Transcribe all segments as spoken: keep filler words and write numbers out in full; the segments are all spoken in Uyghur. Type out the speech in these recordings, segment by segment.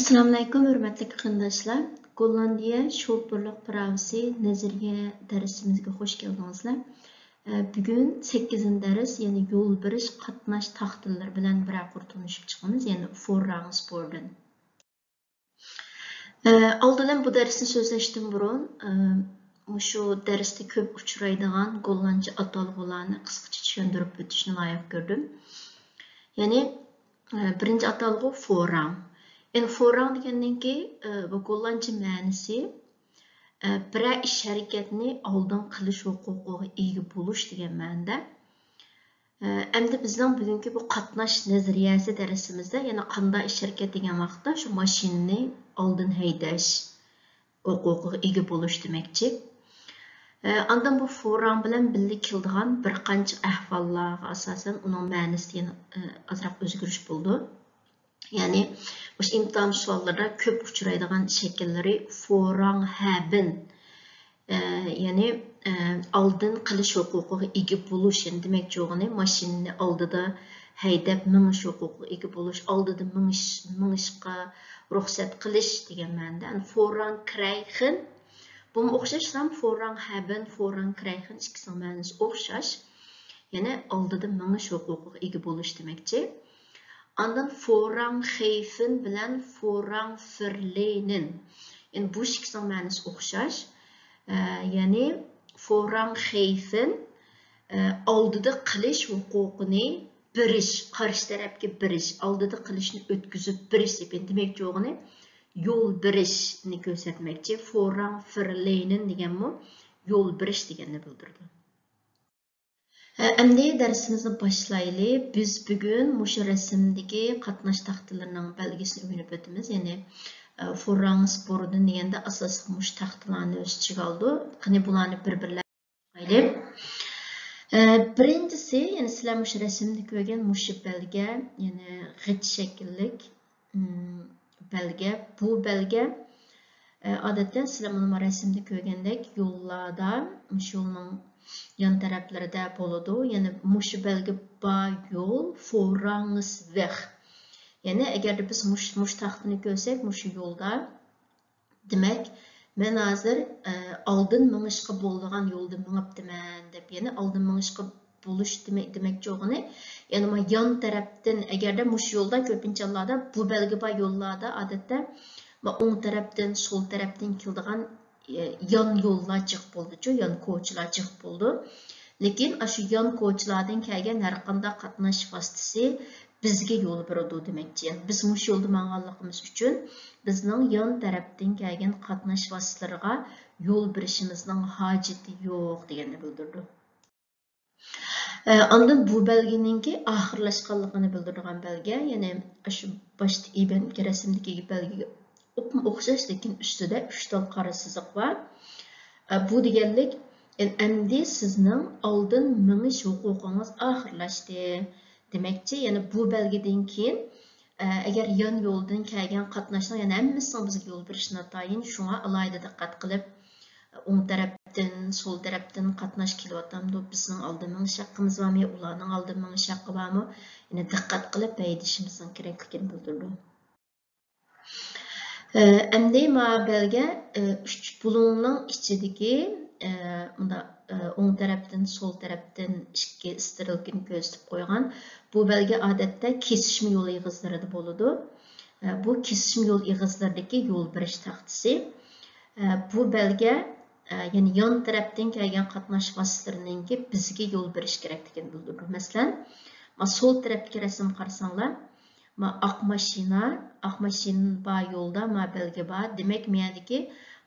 ئەسسالامۇئەلەيكۇم، ھۆرمەتلىك قېرىنداشلار. گوللاندىيە شوپۇرلۇق پىراۋىسى نەزەرىيە دەرسىمىزگە خوش كەلدىڭىزلەر. ئە، بۈگۈن سەككىزىنچى دەرس، يەنى يول بېرىش قاتناش تاختىلىرى بىلەن بىرەر قۇر تونۇشۇپ چىقىمىز، يەنى فوررانگسبوردىن. ئە، ئالدىدىن بۇ دەرسنى سۆزلەشتىن بۇرۇن، ئە، مۇشۇ دەرستە كۆپ ئۇچرايدىغان گوللاندچە ئاتالغۇلارنى قىسقىچە چۈشەندۈرۈپ ئۆتۈشنى لايىق كۆردۈم. يەنى، ئە، بىرىنچى ئاتالغۇ فوررانگ. يەنى فوررانگ دېگەندىن كېيىن، ئە، بۇ گوللاندچە مەنىسى، ئە، بىرەر ئىش ھەرىكەتنى ئالدىن قىلىش ھوقۇقىغا ئىگە بولۇش دېگەن مەنىدە. ئەمدى بىزنىڭ بۈگۈنكى بۇ قاتناش نەزەرىيەسى دەرسىمىزدە يەنە قانداق ئىش ھەرىكەت دېگەن ۋاقىتتا شۇ ماشىنىنى ئالدىن ھەيدەش ھوقۇقىغا ئىگە بولۇش دېمەكچى. ئاندىن بۇ فوررانگ بىلەن بىللە كېلىدىغان بىر قانچە ئەھۋاللارغا ئاساسەن ئۇنىڭ مەنىسىدە يەنە ئازراق ئۆزگىرىش بولىدۇ. يەنى مۇشۇ ئىمتىھان سوئاللىرىدا كۆپ ئۇچرايدىغان شەكىللىرى فوررانگ ھەبىن، ئە، يەنى، ئە، ئالدىن قىلىش ھوقۇقىغا ئىگە بولۇش، يەنى دېمەكچى بولغىنى ماشىنىنى ئالدىدا ھەيدەپ مېڭىش ھوقۇقىغا ئىگە بولۇش، ئالدىدا مېڭىش، مېڭىشقا رۇخسەت قىلىش دېگەن مەنىدە. يەنى فوررانگ كرايخېن، بۇمۇ ئوخشاش، فوررانگ ھەبىن، فوررانگ كرايخېن ئىككىسىنىڭ مەنىسى ئوخشاش. يەنى ئالدىدا مېڭىش ھوقۇقىغا ئىگە بولۇش دېمەكچى. ئاندىن فوررانگ خېيفېن بىلەن فوررانگ فېرلېنېن. يەنى بۇ ئىككىسىنىڭ مەنىسى ئوخشاش. ئە، يەنى فوررانگ خېيفېن، ئە، ئالدىدا قىلىش ھوقۇقىنى بېرىش، قارشى تەرەپكە بېرىش، ئالدىدا قىلىشنى ئۆتكۈزۈپ بېرىش دەپ، يەنى دېمەكچى بولغىنى يول بېرىشنى كۆرسەتمەكچى. فوررانگ فېرلېنېن دېگەنمۇ يول بېرىش دېگەننى بىلدۈرىدۇ. ئەمدى دەرسىمىزنى باشلايلى. بىز بۈگۈن مۇشۇ رەسىمدىكى قاتناش تاختىلىرىنىڭ بەلگىسىنى ئۆگىنىپ ئۆتىمىز. يەنى، ئە، فوررانگسبوردىن دېگەندە ئاساسلىق مۇشۇ تاختىلارنى ئۆز ئىچىگە ئالىدۇ. قېنى بۇلارنى بىر-بىرلەپ باقايلى. ئە، بىرىنچىسى، يەنى سىلەر مۇشۇ رەسىمدە كۆرگەن مۇشۇ بەلگە، يەنى غىچ شەكىللىك، ئىم، بەلگە. بۇ بەلگە، ئە، ئادەتتە سىلەر مانا رەسىمدە كۆرگەندەك يوللاردا، مۇشۇ يولنىڭ يان تەرەپلىرىدە بولىدۇ. يەنى مۇشۇ بەلگە بار يول فوررانگسۋېخ. يەنى ئەگەردە بىز مۇش-، مۇشۇ تاختىنى كۆرسەك، مۇشۇ يولدا، دېمەك، مەن ھازىر، ئە، ئالدىن مېڭىشقا بولىدىغان يولدا مېڭىپتىمەن دەپ، يەنى ئالدىن مېڭىشقا بولۇش دېمەك، دېمەكچى بولغىنى، يەنى ما يان تەرەپتىن، ئەگەردە مۇشۇ يولدا كۆپىنچە ھاللاردا بۇ بەلگە بار يوللاردا ئادەتتە ما ئوڭ تەرەپتىن، سول تەرەپتىن كېلىدىغان، ئە، يان يوللار جىق بولىدۇچۇ، يان كوچىلار جىق بولىدۇ. لېكىن ئاشۇ يان كوچىلاردىن كەلگەن ھەر قانداق قاتناش ۋاسىتىسى بىزگە يول بېرىدۇ دېمەكچى. يەنى بىز مۇشۇ يولدا ماڭغانلىقىمىز ئۈچۈن بىزنىڭ يان تەرەپتىن كەلگەن قاتناش ۋاسىتىلىرىغا يول بېرىشىمىزنىڭ ھاجىتى يوق دېگەننى بىلدۈرىدۇ. ئە، ئاندىن بۇ بەلگىنىڭكى ئاخىرلاشقانلىقىنى بىلدۈرىدىغان بەلگە، يەنى ئاشۇ باشتا ئىبەنكى رەسىمدىكى بەلگىگە ئوپمۇ ئوخشاش، لېكىن ئۈستىدە ئۈچ تال قارا سىزىق بار. ئە، بۇ دېگەنلىك، يەنى ئەمدى سىزنىڭ ئالدىن مېڭىش ھوقۇقىڭىز ئاخىرلاشتى دېمەكچى. يەنى بۇ بەلگىدىن كېيىن، ئە، ئەگەر يان يولدىن كەلگەن قاتناشنىڭ يەنە ھەممىسىنىڭ بىزگە يول بېرىشى ناتايىن، شۇڭا ئالاھىدە دىققەت قىلىپ، ئوڭ تەرەپتىن، سول تەرەپتىن قاتناش كېلىۋاتامدۇ، بىزنىڭ ئالدىن مېڭىش ھەققىمىز بارمۇ يا ئۇلارنىڭ ئالدىن مېڭىش ھەققى بارمۇ، يەنە دىققەت قىلىپ ھەيدىشىمىزنىڭ كېرەكلىكىنى بىلدۈرىدۇ. ئە، ئەمدى ما بەلگە، ئە، ئۈچ بۇلۇڭنىڭ ئىچىدىكى، ئە، مۇنداق، ئە، ئوڭ تەرەپتىن، سول تەرەپتىن ئىككى ئىسترېلكىنى كۆرسىتىپ قويغان. بۇ بەلگە ئادەتتە كېسىشمە يول ئېغىزلىرىدا بولىدۇ. ئە، بۇ كېسىشمە يول ئېغىزلىرىدىكى يول بېرىش تاختىسى. ئە، بۇ بەلگە، ئە، يەنى يان تەرەپتىن كەلگەن قاتناش ۋاسىتىلىرىنىڭكى بىزگە يول بېرىش كېرەكلىكىنى بىلدۈرىدۇ. مەسىلەن، ما سول تەرەپتىكى رەسىمگە قارىساڭلار، ما ئاق ماشىنا، ئاق ماشىنا بار يولدا ما بەلگە بار. دېمەك، مەيەردىكى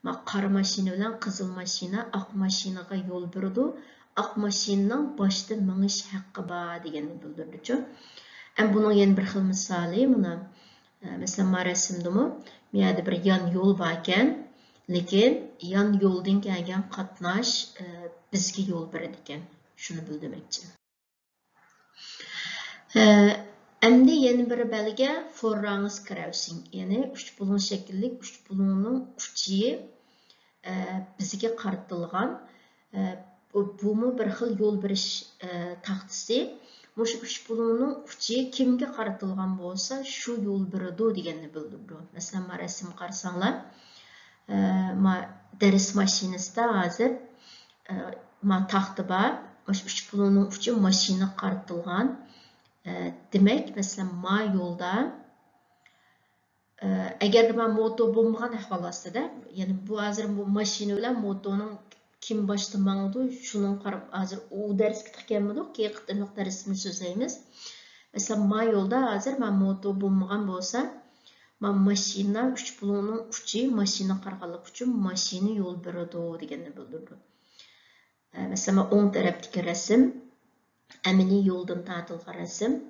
ما قارا ماشىنا بىلەن قىزىل ماشىنا، ئاق ماشىنىغا يول بېرىدۇ. ئاق ماشىنىنىڭ باشتا مېڭىش ھەققى بار دېگەننى بىلدۈرىدۇچۇ. ئەمما بۇنىڭ يەنە بىر خىل مىسالى مانا، ئە، مەسىلەن، ما رەسىمدىمۇ ما يەردە بىر يان يول باركەن، لېكىن يان يولدىن كەلگەن قاتناش، ئە، بىزگە يول بېرىدىكەن. شۇنى بىلدۈرمەكچى. ئە، ئەمدى يەنە بىر بەلگە فوررانگسكرەۋسىڭ، يەنى ئۈچ بۇلۇڭ شەكىللىك، ئۈچ بۇلۇڭنىڭ ئۇچى، ئە، بىزگە قارىتىلغان. ئە، بۇ، بۇمۇ بىر خىل يول بېرىش، ئە، تاختىسى. مۇشۇ ئۈچ بۇلۇڭنىڭ ئۇچى كىمگە قارىتىلغان بولسا، شۇ يول بېرىدۇ دېگەننى بىلدۈرىدۇ. مەسىلەن، ما رەسىمگە قارىساڭلار، ئە، ما دەرس ماشىنىسىدا ھازىر، ئە، ما تاختا بار. مۇشۇ ئۈچ بۇلۇڭنىڭ ئۇچى ماشىنىغا قارىتىلغان. ئە، دېمەك، مەسىلەن، ما يولدا ئەگەردە مانا موتو بولمىغان ئەھۋال ئاستىدا، يەنى بۇ ھازىر بۇ ماشىنا بىلەن موتونىڭ كىم باشتا ماڭىدۇ، شۇنىڭغا قاراپ ھازىر ئۇ دەرسكە تېخى كەلمىدۇق، كېيىن قېتىملىق دەرسىمىزدە سۆزلەيمىز. مەسىلەن، ما يولدا ھازىر مانا موتو بولمىغان بولسا، مانا ماشىنا، ئۈچ بۇلۇڭنىڭ ئۇچى ماشىنىغا قارىغانلىقى ئۈچۈن ماشىنا يول بېرىدۇ دېگەننى بىلدۈرىدۇ. ئە، مەسىلەن، مانا ئوڭ تەرەپتىكى رەسىم، ئەمەلىي يولدىن تارتىلغان رەسىم.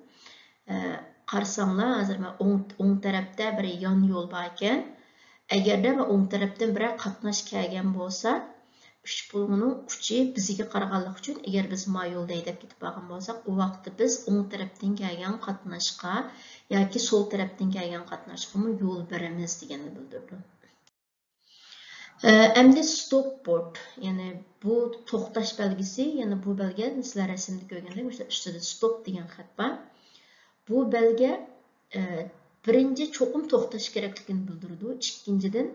ئە، قارىساڭلار، ھازىر مانا ئوڭ، ئوڭ تەرەپتە بىر يان يول بار ئىكەن. ئەگەردە مانا ئوڭ تەرەپتىن بىرەر قاتناش كەلگەن بولسا، ئۈچ بۇلۇڭنىڭ ئۇچى بىزگە قارىغانلىقى ئۈچۈن، ئەگەر بىز ما يولدا ھەيدەپ كېتىپ بارغان بولساق، ئۇ ۋاقىتتا بىز ئوڭ تەرەپتىن كەلگەن قاتناشقا ياكى سول تەرەپتىن كەلگەن قاتناشقىمۇ يول بېرىمىز دېگەننى بىلدۈرىدۇ. ئەمدى ستوپ بورد، يەنى بۇ توختاش بەلگىسى، يەنى بۇ بەلگە سىلەر رەسىمدە كۆرگەندەك مۇشۇ ئۈستىدە ستوپ دېگەن خەت بار. بۇ بەلگە، ئە، بىرىنچى چوقۇم توختاش كېرەكلىكىنى بىلدۈرىدۇ. ئىككىنچىدىن،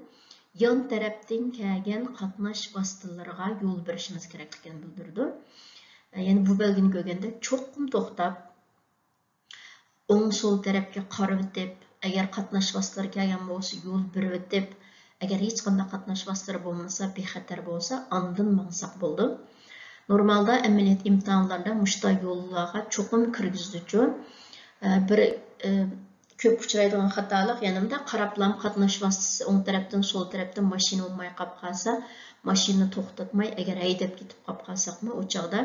يان تەرەپتىن كەلگەن قاتناش ۋاسىتىلىرىغا يول بېرىشىمىز كېرەكلىكىنى بىلدۈرىدۇ. ئە، يەنى بۇ بەلگىنى كۆرگەندە چوقۇم توختاپ، ئوڭ سول تەرەپكە قارىۋېتىپ، ئەگەر قاتناش ۋاسىتىلىرى كەلگەن بولسا، يول بېرىۋېتىپ، ئەگەر ھېچقانداق قاتناش ۋاسىتىلىرى بولمىسا، بىخەتەر بولسا، ئاندىن ماڭساق بولىدۇ. نورمالدا ئەمەلىيەت ئىمتىھانلىرىدا مۇشۇنداق يوللارغا چوقۇم كىرگۈزىدىچۇ. ئە، بىر، ئە، كۆپ ئۇچرايدىغان خاتالىق، يەنە مۇنداق قاراپلام قاتناش ۋاسىتىسى ئوڭ تەرەپتىن، سول تەرەپتىن ماشىنا بولماي قاپ قالسا، ماشىنىنى توختاتماي، ئەگەر ھەيدەپ كېتىپ قاپ قالساقمۇ، ئۇ چاغدا،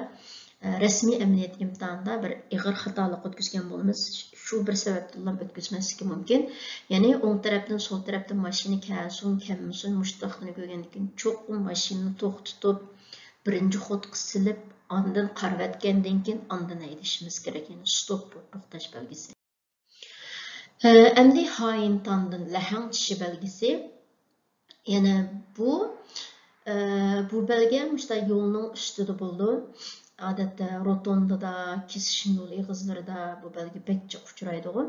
ئە، رەسمىي ئەمەلىيەت ئىمتىھاندا بىر ئېغىر خاتالىق ئۆتكۈزگەن بولىمىز. شۇ بىر سەۋەبتىنلا ئۆتكۈزمەسلىكى مۇمكىن. يەنى ئوڭ تەرەپتىن، سول تەرەپتىن ماشىنا كەلسۇن، كەلمىسۇن، مۇشۇ تاختىنى كۆرگەندىن كېيىن چوقۇم ماشىنىنى توختىتىپ، بىرىنچى خودقا سېلىپ، ئاندىن قارىۋەتكەندىن كېيىن ئاندىن ھەيدىشىمىز كېرەك. يەنى ستوپ، توختاش بەلگىسى. ئەمدى ھايىنتاندىن لەھەڭ چىشى بەلگىسى. يەنە بۇ، بۇ بەلگە مۇشۇنداق يولنىڭ ئۈستىدە بولىدۇ. ئادەتتە روتوندىدا، كېسىشىش يول ئېغىزلىرىدا بۇ بەلگە بەك جىق ئۇچرايدىغۇ.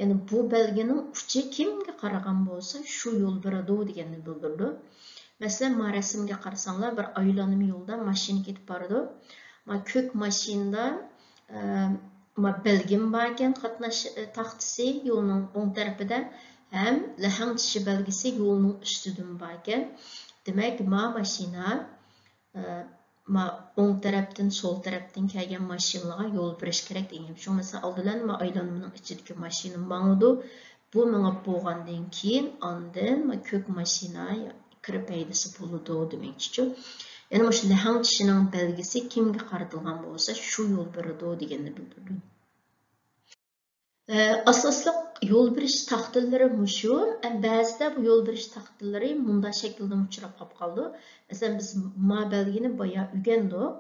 يەنى بۇ بەلگىنىڭ ئۇچى كىمگە قارىغان بولسا، شۇ يول بېرىدۇ دېگەننى بىلدۈرىدۇ. مەسىلەن، ما رەسىمگە قارىساڭلار، بىر ئايلانما يولدا ماشىنا كېتىپ بارىدۇ. ما كۆك ماشىنىدا، ئە، ما بەلگىمۇ باركەن، قاتناش، ئە، تاختىسى يولنىڭ ئوڭ تەرىپىدە ھەم لەھەڭ چىشى بەلگىسى يولنىڭ ئۈستىدىمۇ باركەن. دېمەك، ما ماشىنا، ئە، ما ئوڭ تەرەپتىن، سول تەرەپتىن كەلگەن ماشىنىلارغا يول بېرىش كېرەك دېگەن گەپ. شۇڭا مەسىلەن، ئالدى بىلەن ما ئايلانمىنىڭ ئىچىدىكى ماشىنا ماڭىدۇ. بۇ مېڭىپ بولغاندىن كېيىن، ئاندىن ما كۆك ماشىنا كىرىپ ھەيدىسە بولىدۇ دېمەكچىچۇ. يەنى مۇشۇ لەھەڭ چىشىنىڭ بەلگىسى كىمگە قارىتىلغان بولسا، شۇ يول بېرىدۇ دېگەننى بىلدۈرىدۇ. ئە، ئاساسلىق يول بېرىش تاختىلىرى مۇشۇ. ئە، بەزىدە بۇ يول بېرىش تاختىلىرى مۇنداق شەكىلدىمۇ ئۇچراپ قاپ قالىدۇ. مەسىلەن، بىز ما بەلگىنى بايا ئۆگەندۇق.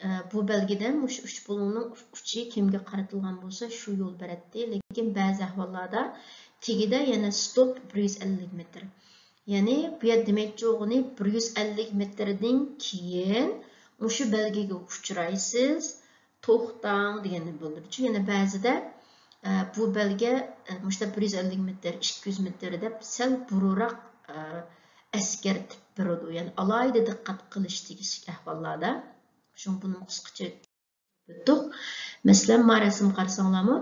ئە، بۇ بەلگىدە مۇشۇ ئۈچ بۇلۇڭنىڭ ئۇچى كىمگە قارىتىلغان بولسا، شۇ يول بېرەتتى. لېكىن بەزى ئەھۋاللاردا تېگىدە يەنە ستوپ بىر يۈز ئەللىك مېتىر. يەنى بۇ يەر دېمەكچى بولغىنى بىر يۈز ئەللىك مېتىردىن كېيىن مۇشۇ بەلگىگە ئۇچرايسىز، توختاڭ دېگەننى بىلدۈرىدۇ. يەنە بەزىدە، ئە، بۇ بەلگە، ئە، مۇشۇنداق بىر يۈز ئەللىك مېتىر، ئىككى يۈز مېتىر دەپ سەل بۇرۇنراق، ئە، ئەسكەرتىپ بېرىدۇ. يەنى ئالاھىدە دىققەت قىلىش تېگىشلىك ئەھۋاللاردا. شۇڭا بۇنىمۇ قىسقىچە ئۆتتۇق. مەسىلەن، ما رەسىمگە قارىساڭلارمۇ،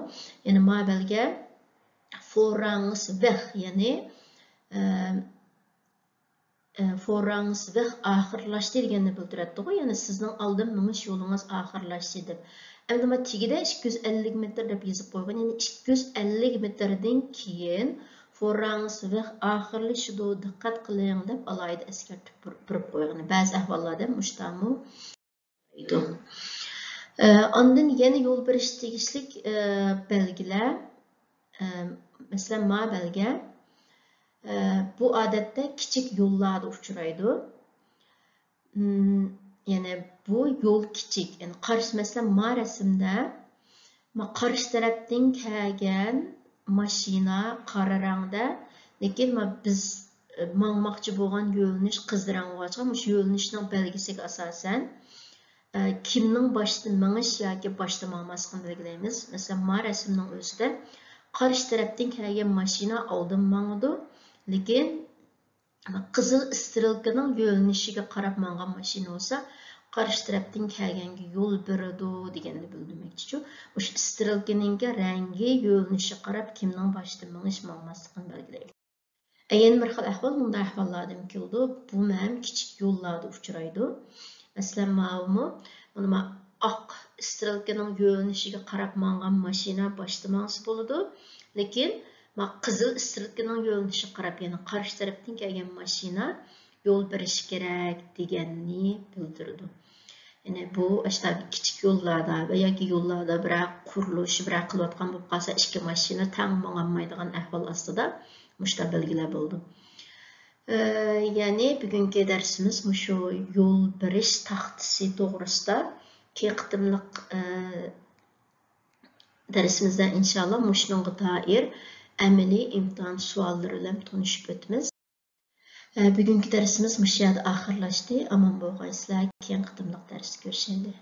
يەنى ما بەلگە فوررانگس ۋېخ، يەنى، ئە، ئە، فوررانگس ۋېخ ئاخىرلاشتى دېگەننى بىلدۈرەتتىغۇ، يەنى سىزنىڭ ئالدىن مېڭىش يولىڭىز ئاخىرلاشتى دەپ. ئەمدى ما تېگىدە ئىككى يۈز ئەللىك مېتىر دەپ يېزىپ قويغان، يەنى ئىككى يۈز ئەللىك مېتىردىن كېيىن فوررانگس ۋېخ ئاخىرلىشىدۇ، دىققەت قىلىڭ دەپ ئالاھىدە ئەسكەرتىپ بېرىپ قويغان. بەزى ئەھۋاللاردا مۇشتامۇ. ئاندىن يەنە يول بېرىش تېگىشلىك، ئە، بەلگىلەر، ئە، مەسىلەن، ما بەلگە، ئە، بۇ ئادەتتە كىچىك يوللاردا ئۇچرايدۇ. ئىم، يەنى بۇ يول كىچىك، يەنى قارشى، مەسىلەن، ما رەسىمدە، ما قارشى تەرەپتىن كەلگەن ماشىنا قارا رەڭدە، لېكىن ما بىز، ئە، ماڭماقچى بولغان يۆنىلىش قىزىل رەڭ بولغاچقا، مۇشۇ يۆنىلىشنىڭ بەلگىسىگە ئاساسەن، ئە، كىمنىڭ باشتا مېڭىش ياكى باشتا ماڭماسلىقىنى بەلگىلەيمىز. مەسىلەن، ما رەسىمنىڭ ئۆزىدە قارشى تەرەپتىن كەلگەن ماشىنا ئالدىن ماڭىدۇ، لېكىن قىزىل ئىسترېلكىنىڭ يۆنىلىشىگە قاراپ ماڭغان ماشىنا بولسا، قارشى تەرەپتىن كەلگەنگە يول بېرىدۇ دېگەننى بىلدۈرمەكچىچۇ. مۇشۇ ئىسترېلكىنىڭكى رەڭگى يۆنىلىشىگە قاراپ كىمنىڭ باشتا مېڭىش ماڭماسلىقىنى بەلگىلەيدۇ. يەنە بىر خىل ئەھۋال مۇنداق ئەھۋاللاردىمۇ كېلىدۇ. بۇمۇ ھەم كىچىك يوللاردا ئۇچرايدۇ. مەسىلەن، ماۋۇمۇ، مانا ما ئاق ئىسترېلكىنىڭ يۆنىلىشىگە قاراپ ماڭغان ماشىنا باشتا ماڭسا بولىدۇ. لېكىن ما قىزىل ئىسترېلكىنىڭ يۆنىلىشىگە قاراپ، يەنى قارشى تەرەپتىن كەلگەن ماشىنا يول بېرىشى كېرەك دېگەننى بىلدۈرىدۇ. يەنى بۇ ئاشۇنداق كىچىك يوللاردا ۋە ياكى يوللاردا بىرەر قۇرۇلۇش، بىرەر قىلىۋاتقان بولۇپ قالسا، ئىككى ماشىنا تەڭ ماڭالمايدىغان ئەھۋال ئاستىدا مۇشۇنداق بەلگىلەر بولىدۇ. ئە، يەنى بۈگۈنكى دەرسىمىز مۇشۇ يول بېرىش تاختىسى توغرىسىدا. كېيىنكى قېتىملىق، ئە، دەرسىمىزدە ئىنشاللا مۇشۇنىڭغا دائىر ئەمەلىي ئىمتىھان سوئاللىرى بىلەن تونۇشۇپ ئۆتىمىز. ئە، بۈگۈنكى دەرسىمىز مۇشۇ يەردە ئاخىرلاشتى. ئامان بولغايسىلەر، كېيىنكى قېتىملىق دەرستە كۆرۈشەيلى.